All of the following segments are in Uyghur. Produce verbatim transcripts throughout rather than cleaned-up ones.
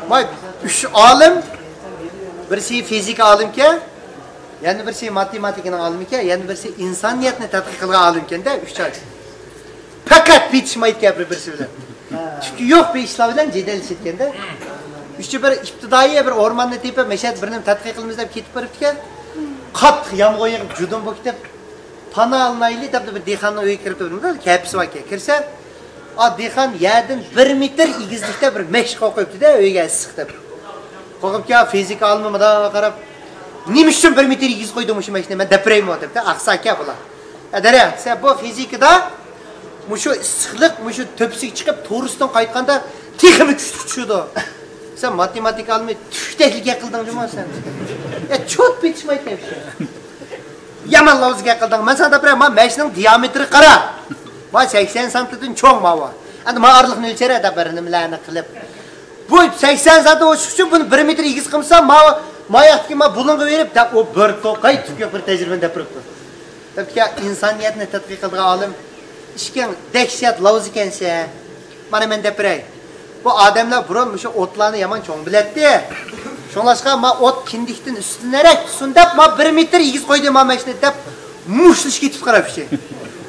ۋاي، ئۈچ ئالىم، بىرسى فىزىكا ئالىمكەن، يەنە بىرسى ماتېماتىكىنىڭ ئالىمىكەن، يەنە بىرسى ئىنسانىيەتنى تەتقىق قىلغان ئالىمكەن-دە، ئۈچ ئالىم. پەقەت پېتىشمايدىكەن بىر-بىرسى بىلەن. تۈكى يوق بىر ئىشلار بىلەن جېدەللىشىدىكەن-دە. ئۈچى بىر ئىپتىدائىي بىر ئورماننى تېپىپ، مەشەدە بىر نېمە تەتقىق قىلىمىز دەپ كېتىپ بېرىپتىكەن. قاتتىق يامغۇر يېغىپ، جۇدۇن بولۇپ كېتىپ، پانا ئالىنايلى دەپ بىر دېھقاننىڭ ئۆيىگە كىرىپ، بىر كەپىسى باركەن. كىرسە، ئا، دېھقان يەردىن بىر مېتىر ئېگىزلىكتە بىر مەشىق قوقۇپتۇ-دە، ئۆيگە ئىسسىق دەپ. قوقۇپكەن، فىزىكا ئالىمى مۇنداق قاراپ، نېمە ئۈچۈن بىر مېتىر ئېگىز قويدۇڭ مۇشۇ مەشىقنى، مەن دەپ بېرەيمۇ دەپتۇ. ئاقساكەن بۇلار. ئە، دەرەخ، سەن بۇ فىزىكىدا مۇشۇ ئىسسىقلىق، مۇشۇ تۆپىسىگە چىقىپ، تورۇستىن قايتقاندا تېخىمۇ كۈچلۈك چۈشىدۇ. سەن ماتېماتىكا ئالىمى تۈكتەكلىك گەپ قىلدىڭ جۇمۇ سەن. يا، چوت پېتىشمايتتى ھەمىشە. يامان لاۋزا گەپ قىلدىڭ. مەن ساڭا دەپ بېرەي، ما مەشنىڭ دىيامېتىرىغا قارا. ما سەكسەن سانتىمېتىردىن چوڭ ماۋۇ. ئەمدى ما ئارىلىقنى ئۆلچەرە دەپ بىر نېمىلەرنى قىلىپ. بۇ سەكسەن سانتىم ئوشۇق ئۈچۈن بۇنى بىر مېتىر ئېگىز قىلمىسا، ما، ما ياقتىكى ما بۇلۇڭغا بېرىپ دەپ، ئۇ بىر توقاي تۈك يوق بىر تەجرىبىنى دەپ بېرىپتۇ. دەپتىكەن، ئىنسانىيەتنى تەتقىق قىلىدىغان ئالىم، ئىشكەن دەھشەت لاۋزا ئىكەنسەن. مانا مەن دەپ بېرەي. بۇ ئادەملەر بۇرۇن مۇشۇ ئوتلارنى يامان چوڭ بىلەتتى. شۇڭلاشقا ما ئوت كىندىكتىن ئۈستۈنرەك تۇرسۇن دەپ، ما بىر مېتىر ئېگىز قويدى ما مەشنى دەپ، مۇشتلىشىپ كېتىپ قاراپچى.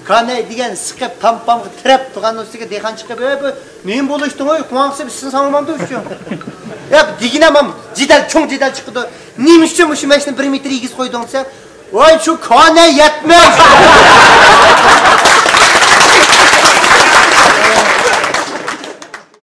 كانەي دېگەن سىقىپ، تامپامغا تىرەپ تۇرغان ئۈستىگە دېھقان چىقىپ، «ئەي، بۇ نېمە بولۇشتۇڭ، ئوي، قۇۋاڭسىپ ئىسسىنى ساڭلىمامدۇ ئۈچۈن؟ يا، دېگىنە مام، جېدەل، چوڭ جېدەل چىقىدۇ. نېمە ئۈچۈن مۇشۇ مەشنى بىر مېتىر ئېگىز قويدۇڭ؟» دېسە، ۋاي، شۇ كانە يەتمەس!